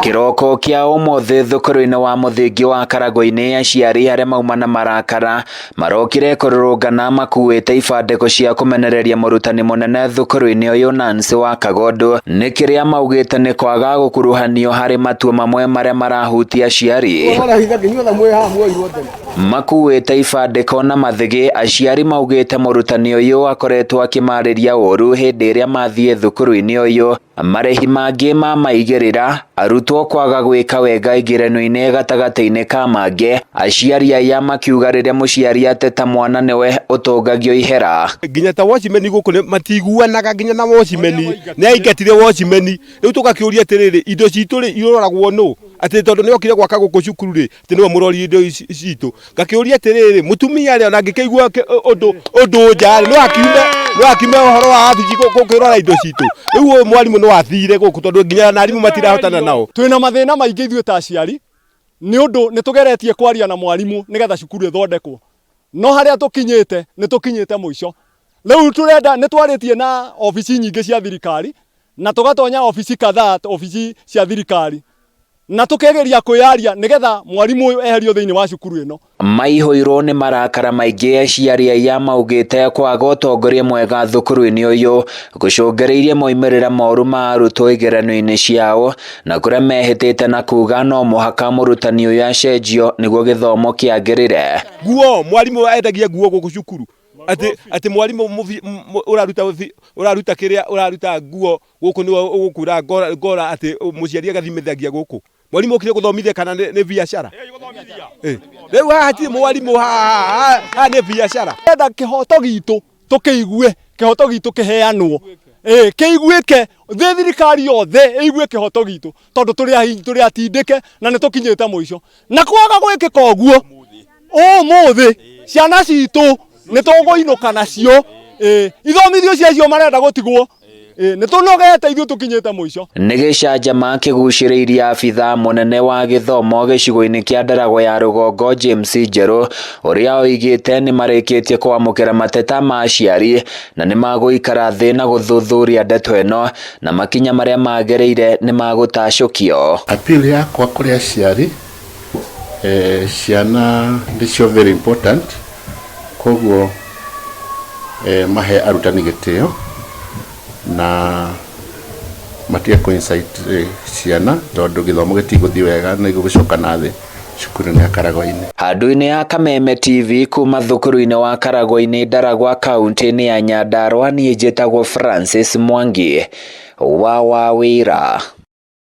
Kĩroko kĩa ũmũthĩ thukuru-inĩ wa mũthingi wa Karagũ-inĩ aciari arĩa mauma na marakara marokire kũrũrũngana makuĩte ibandĩko cia kũmenereria mũrutani mũnene thukuru-inĩ ũyũ Nancy wa Kagondu nĩ kĩrĩa maugĩte nĩ kwaga gũkuruhanio harĩ matua mamwe marĩa marahutia aciari. Makuĩte ibandĩko na mathĩgĩ aciari maugĩte mũrutani ũyũ akoretwo akĩmarĩria ũru hĩndĩ ĩrĩa mathiĩ thukuru-inĩ ũyũ. Marĩhi mangĩ ma maigĩrĩra arutwo kwaga gwĩka wega igeranio-inĩ gatagatĩ-inĩ ka mangĩ, aciari aya makiuga rĩrĩa mũciari ateta mwana nĩwe ũtũngagio ihera. Nginya ta watchman gũkũ matiguanaga nginya na watchman nĩ aingatire watchman. Rĩu tũgakĩũria atĩrĩrĩ, indo citũ rĩ iroragwo nũ? Atĩ tondũ nĩ okire gwaka gũkũ cukuru rĩ, atĩ nĩwe mũrori indo citũ. Ngakĩũria atĩrĩrĩ, mũtumia rĩ ona angĩkĩigua ũndũ ũndũ nja rĩ, no akiume no akiume ũhoro wa wabici gũkĩrora indo citũ. Rĩu ũyũ mwarimũ no athire gũkũ tondũ nginya na arimũ matirahotana nao. Twĩna mathĩna maingĩ ithuĩ ta aciari nĩ ũndũ nĩ tũgeretie kwaria na mwarimũ nĩgetha cukuru ĩthondekwo, no harĩa tũkinyĩte nĩ tũkinyĩte mũico. Rĩu tũrenda nĩ twarĩtie na obici nyingĩ cia thirikari na tũgatonya obici kadhaa, obici cia thirikari na tũkegeria kwĩyaria nĩgetha mwarimũ ũyũ eherio thĩinĩ wa cukuru ĩno. Maihũirwo nĩ marakara maingĩ aciari aya maugĩte kwaga ũtongoria mwega thukuru-inĩ ũyũ gũcũngĩrĩirie moimĩrĩra moru ma arutwo igeranio-inĩ ciao na kũrĩa mehĩtĩte na kuga no mũhaka mũrutani ũyũ acenjio nĩguo gĩthomo kĩagĩrĩre. Nguo, mwarimũ endagia nguo gũkũ cukuru. Atĩ atĩ mwarimũ ũraruta ũraruta kĩrĩa ũraruta nguo gũkũ nĩwe ũgũkura ngora ngora atĩ mũciari agathimithagia gũkũ. Mwarimũ okire gũthomithia kana nĩ biacara? Rĩu haha hatirĩ mwarimũ haha haha nĩ biacara. Enda kĩhoto gitũ tũkĩigue, kĩhoto gitũ kĩheanwo, ĩĩ kĩiguĩke thĩ thirikari yothe ĩigue kĩhoto gitũ tondũ tũrĩ atindĩke na nĩ tũkinyĩte mũico. Na kwaga gwĩkĩka ũguo ũmũthĩ ciana citũ nĩ tũkũinũka nacio, ĩĩ ithomithio ciacio marenda gũtigwo, ĩĩ nĩ tũnogete ithuĩ tũkinyĩte mũico. Nĩ gĩcanjama kĩgucĩrĩirie abithaa mũnene wa gĩthomo gĩcigo-inĩ kĩa Ndaragwa ya Rũgongo James Njerũ ũrĩa oigĩte nĩ marĩkĩtie kwamũkĩra mateta ma aciari na nĩ magũikara thĩ na gũthuthuria ndeto ĩno na makinya marĩa magĩrĩire nĩ magũtacũkio. Appeal yakwa kũrĩ aciari, ciana nĩcio very important, koguo mahe arutani gĩtĩo na matige kũ incite ciana tondũ gĩthomo gĩtigũthiĩ wega na gĩgũcoka na thĩ cukuru-inĩ ya Karagũ-inĩ. Handũ-inĩ ya Kameme TV kuma thukuru-inĩ wa Karagũ-inĩ Ndaragwa kaunti-inĩ ya Nyandarua niĩ njĩtagwo Francis Mwangi wa Wawĩra.